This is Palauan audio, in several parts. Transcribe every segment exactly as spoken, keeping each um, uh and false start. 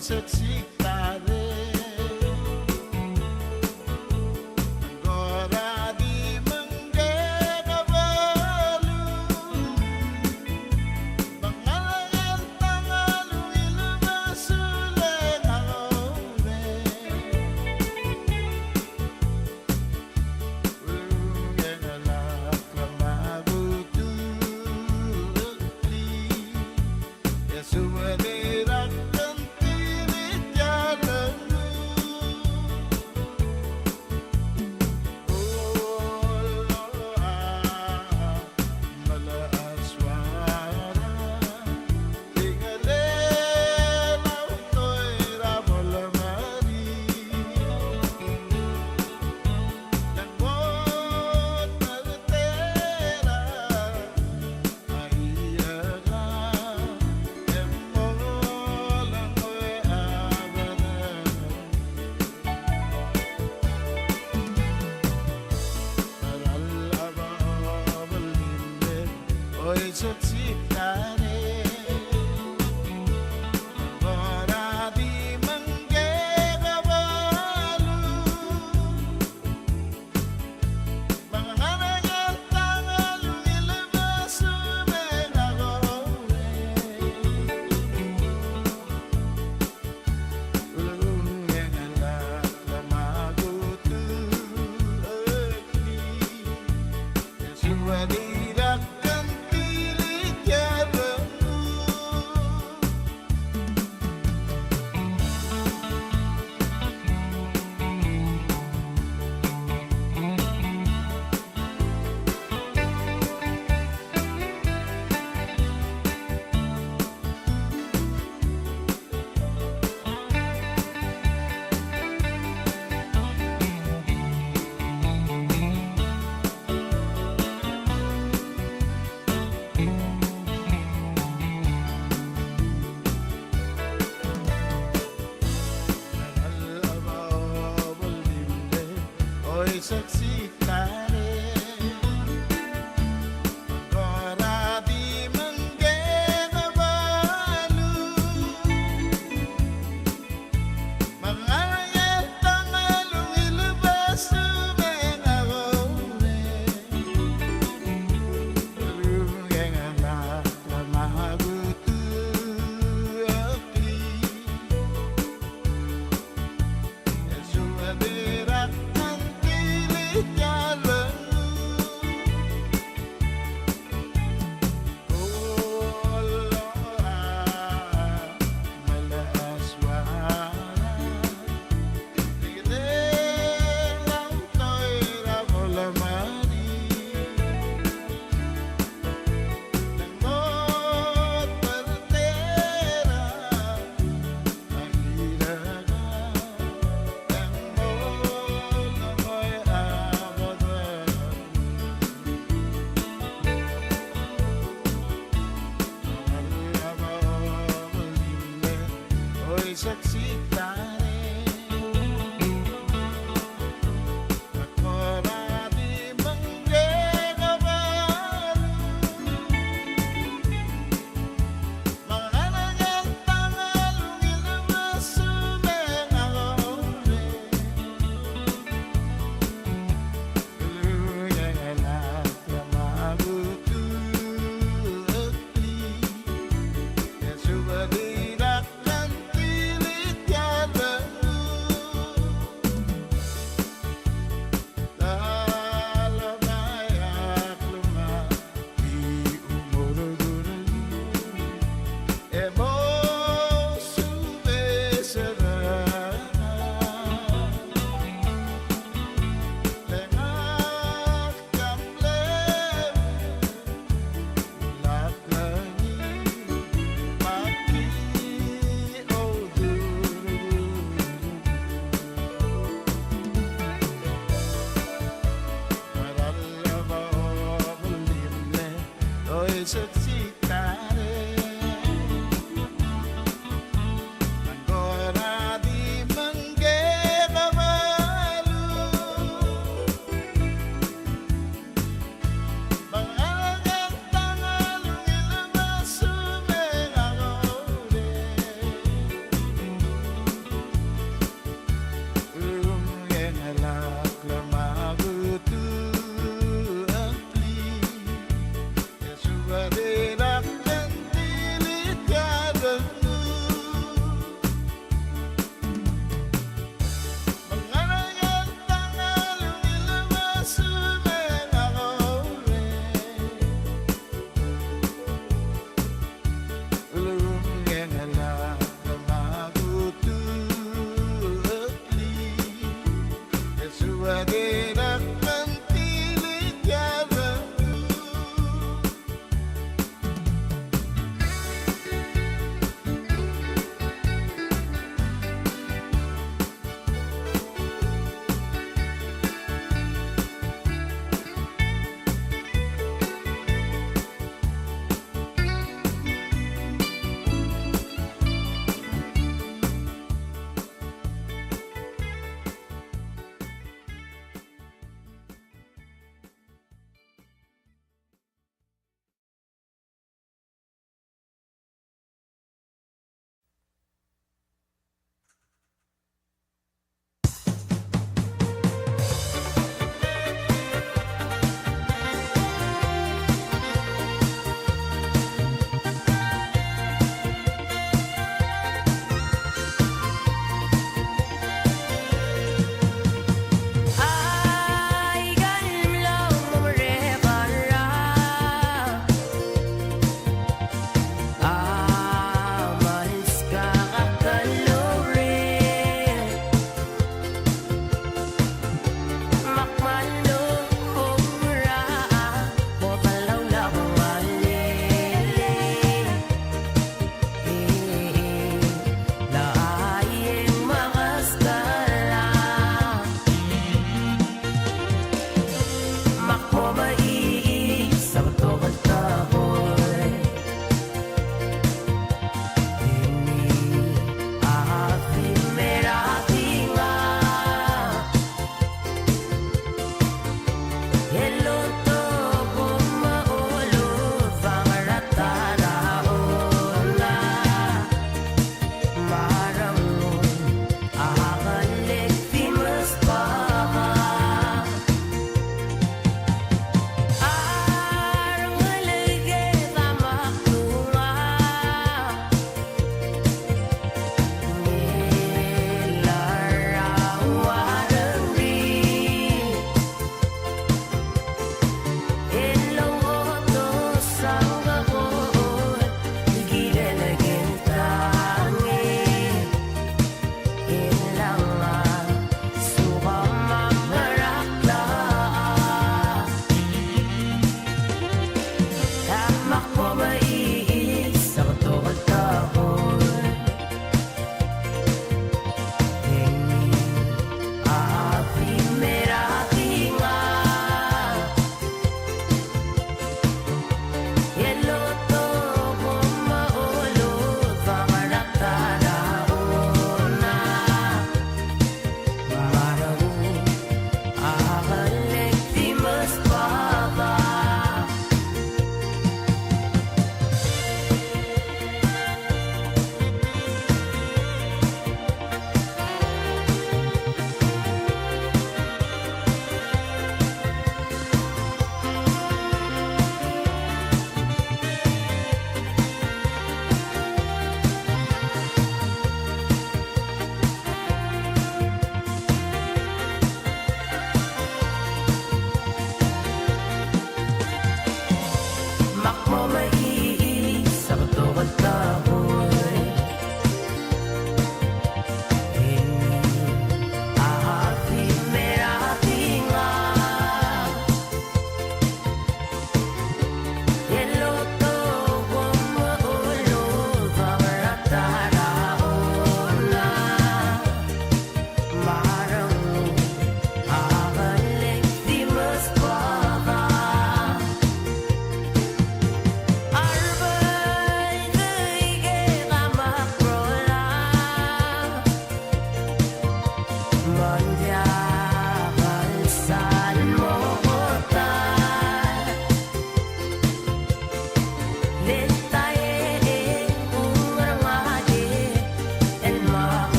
Seksik tare. Kora di mengkek a beluu. Mengalek el tang el ungil me suleng a rore.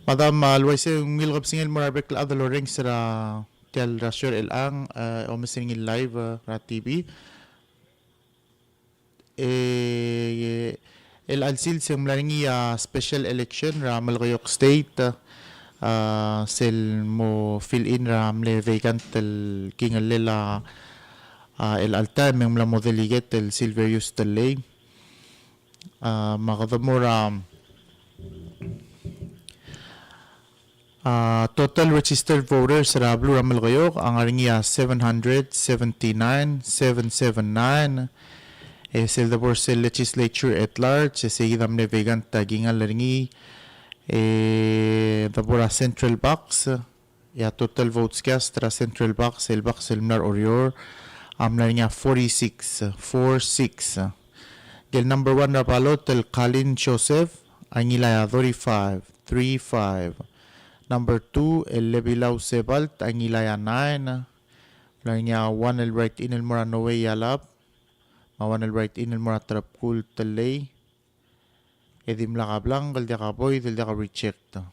Madam, a, le uaisei e ng ungil kebesengei el mo er a rebek el chad el orrenges er tia el rasio er chelechang, e, omes er ngii el live, e, er a T V. E, el chelecha el sils e ng mla er ngii a special election er a Melekeok State, a, sel mo fill in er a mle vacant el kingellel a, a, el alta, me ng mla mo delegate el Silverius Tellei. A, me kede mo er a A, total registered voters er a beluu er a Melekeok a ngar er ngii a seven hundred seventy-nine, seven seven nine. E sel debo er sel legislature at large, e sei kid a mle vacant a kingall er ngii. E debo er a central box, e a total votes cast er a central box, el box el mla er Oreor, a mla er ngii a forty-six, four six. Ngike el number one er a ballot el Kalin Joseph, a ngilai a thirty-five, three five. Number two, el Lebilau Sebalt, a ngilai a nine. Mla er ngii a one el write-in el mo er a Noe Yalap, me a one el write-in el mo er a Terepkul Tellei. E dimlak a blank, el diak a void, el diak a reject. A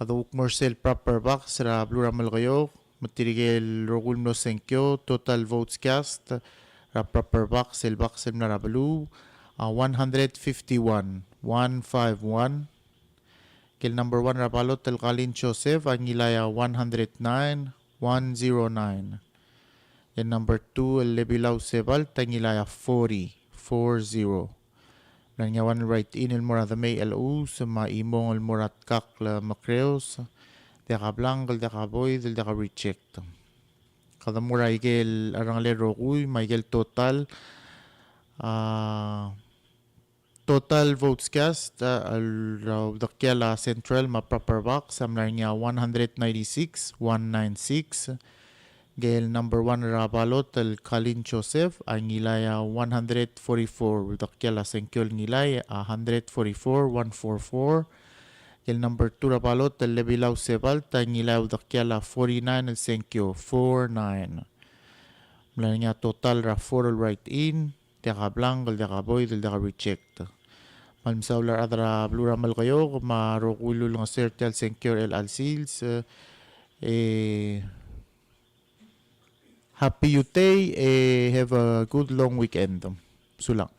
denguu el mo er sel proper box er a beluu er a Melekeok, me tirke el rokui el mlo sengkio, total votes cast er a proper box, el box el mla er a beluu, a one hundred fifty-one, one five one. Ngike el number one er a ballot el Kalin Joseph a ngilai a one hundred nine, one zero nine. Ngike el number two el Lebilau Sebalt a ngilai a forty, four zero. Mla er ngii a one el write-in el mo er a Demei Elus, me a Imong el mo er a Tkakl Mekreos, diak a blank, el diak a void, el diak a reject. Kede mo er a ikel cherrungelel el rokui, me a ikel total, a, total votes cast, a, el, a, uldekial a central me a proper box, a mla er ngii a one hundred ninety-six, one nine six. Ngike el number one er a ballot el Kalin Joseph, a ngilai a one hundred forty-four, uldekial a sengkio el ngilai a hundred forty-four, one four four. Ngike el number two er a ballot el Lebilau Sebalt, a ngilai a uldekial a forty-nine el sengkio, four nine. Mla er ngii a total er a four el write-in, diak a blank, el diak a void, el diak a reject. Me kmal mesaul er a rechad er a beluu er a Melekeok, me a rokui el ulengeseu er tia el sengkio er chelecha el sils, e, happy youth day, e, have a good long weekend. Sulang.